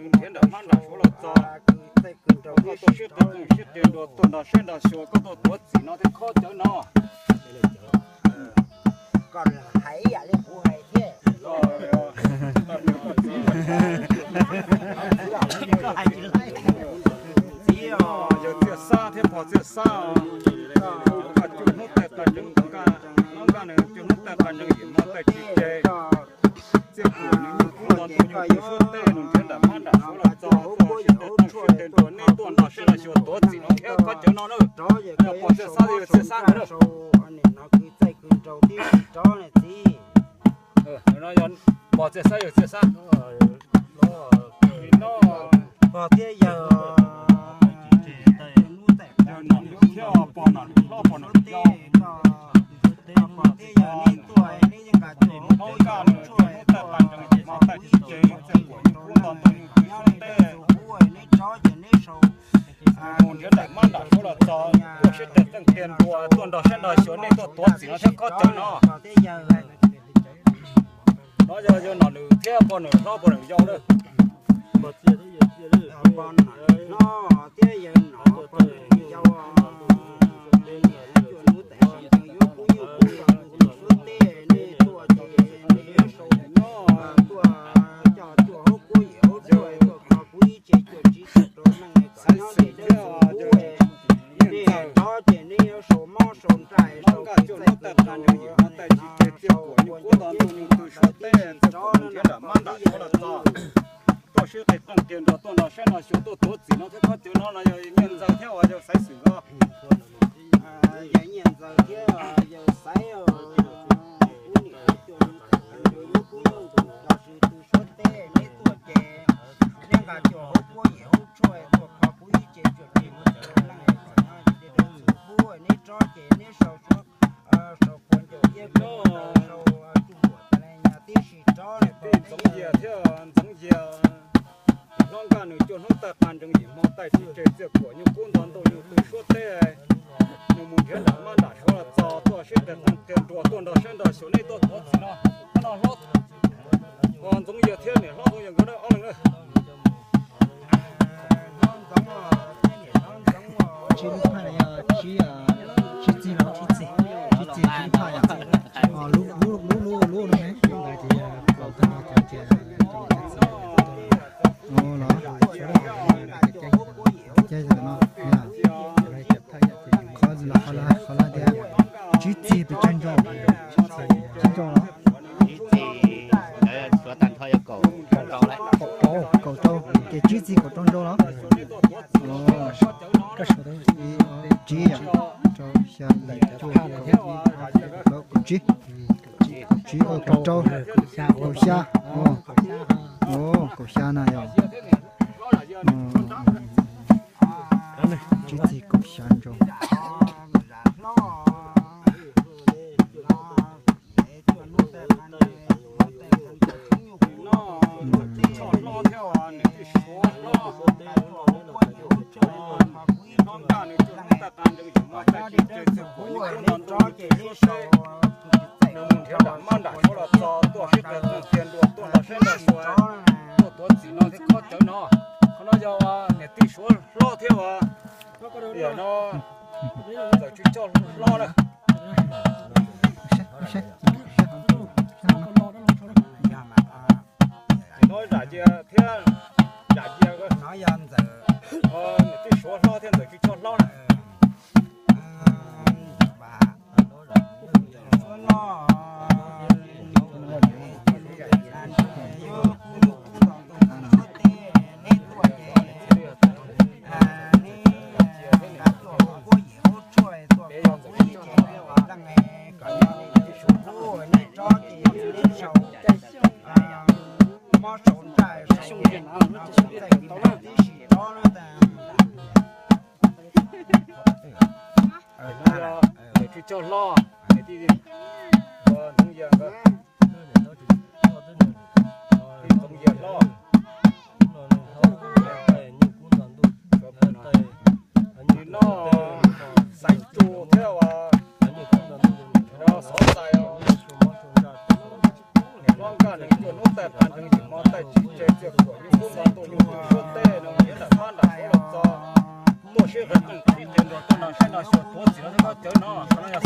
Nrhiav nram mab nram suav los txog, koj tuaj siab qis qeej siab qia nrua tuaj nrog saib nrog xyuas koj tuaj tuav txim no thiab khob cawv no. Koj hais ib yam li kuv hais thiab. Txiv, yawg Txiaj Xab thiab pog Txiaj Xab, koj cuaj hnub tawg qas ntsees, koj hlob nkaj nws cuaj hnub tawg qas ntsees yim hmo tawg tsis tseg. Txiaj Kuam nws nyuj kub nto ntuj nyuj twm suab teb, nws nrhiav nram mab nram suav los txog tuaj siab qis qeej siab qia nrua nej tuaj nrog saib nrog xyuas tuav txim no thiab khob cawv no na. Yog pog Txiaj Xab thiab yawg Txiaj Xab ntag na. No yog pog Txiaj Xab yawg Txiaj Xab. Pog thiab yawg, yawg Nom Lwm thiab pog Nom Lwm hlob pog Nom Lwm yau. Pog thiab yawg nej tuaj nej yeej nqa cuaj hnub tawg qas ntsees yim hmo tawg tsis tseg, Txiaj Kuam nyuj kub nto ntuj nyuj twm suab teb, nws mus nrhiav nram mab nram suav los txog tuaj siab qis qeej qia nrua tuaj nrog saib nrog xyuas nej tuaj tuav txim no thiab khob cawv no. No yog yawg Nom Lwm thiab pog Nom Lwm hlob pog Nom Lwm yau lawm. Pog Nom Lwm hlob thiab yawg Nom pog Nom Lwm yau, nej cuaj hnub tawg qas ntsees yim hmo tawg tsis tseg, Txiaj Kuam nyuj kub nto ntuj nyuj twm suab teb, nej tuaj ces nej yuav sau nyob tuaj coj cuaj hauv kuab yim hauv tshuaj tuaj kho kuv ib ce cuaj tsib caug rau neej kom nyob li dawb txuv kub. Nej rov ces nej yuav sau mob sau ntsaj sau kev txaij kev nraug, sau puav ncauj iab kub nto ntuj nyuj twm suab teb, Txiaj Kuam nrhiav nram mab nram suav los txog tuaj siab qis qeej qia nrua tuaj nrog saib nrog xyuas tuaj tuav txim no thiab khob cawv no. No yog Nyiaj Ntxawg thiab uas yawg Xaiv Xwm os. Yawg Nyiaj Ntxawg thiab yawg Xaiv, kuv niam cuaj hnub tawg qas ntsees yim hmo tawg tsis tseg, Txiaj Kuam nyuj kub nto ntuj nyuj twm suab teb, nej tuaj ces nej nqa cuaj hauv kuab yim hauv tshuaj tuaj kho kuv ib ce cuaj tsib caug rau neej kom nyob li dawb txuv kub. Nej rov ces nej sau sau puav ncauj iab kub nto ntuj sau tsuj luam tas li nyag tib si rov. Tij Ntxoov Yias thiab Ntxoov Yias, hlob nkaj nws cuaj hnub tawg qas ntsees yim hmo tawg tsis tseg, Txiaj Kuam nyuj kub nto ntuj nyuj twm suab teb, nws mus nrhiav nram mab nram suav los txog tuaj siab qis qeej qia nrua tuaj nrog saib nrog xyuas nej tuaj tuav txim no. Hlob no hlob, Ntxoov Yias thiab niam hlob Ntxoov Yias nkawd ob leeg na. Tsib lub phaj yog tsib, tsib txig los? Tsib txig, tsib txig tsib lub phaj yog. Lub, lub, lub, lub no ne. Lub ntawd ces yog kaum tag no ces, ces, los, ces no, qhov, qhov lawv tias tsib txig pes tsawg ntau? Tsib ntau los? Tsib txig, suav tag nrho yog kaum rau, kaum rau, ces tsib txig kaum rau ntau los? Tsib yom, rau xya, cuaj, kaum, kaum tsib, kaum tsib, kaum rau, kaum xya, kaum xya na yog. Tsib txig kaum xya ntau. Nws mus nrhiav nram mab nram suav los txog tuaj siab qis qeej qia nrua tuaj nrog saib nrog xyuas tuaj tuav txim no thiab khob cawv no. Qhov no yog niam tij suav hlob thiab uas, yog no ntxawm tswv coj hlob na. Nim no Zam Cia thiab Zam Cia, niam tij suav hlob thiab ntxawm tswv coj hlob na. Mob sau ntsaj sau tib si rov na. Ntxwg coj hlob, niam tij, Ntxoov Yias nkawd, tij Ntxoov Yias hlob. Nim no Xaiv Tsu thiab uas Xov Xais, niam hlob nkaj nws cuaj hnub tawg qas ntsees yim hmo tawg tsis tseg, Txiaj Kuam nyuj kub nto ntuj nyuj twm Koom kuv tus nruas tuaj no saib no xyuas tuav txim los thiab koj cawv no, qhov no yog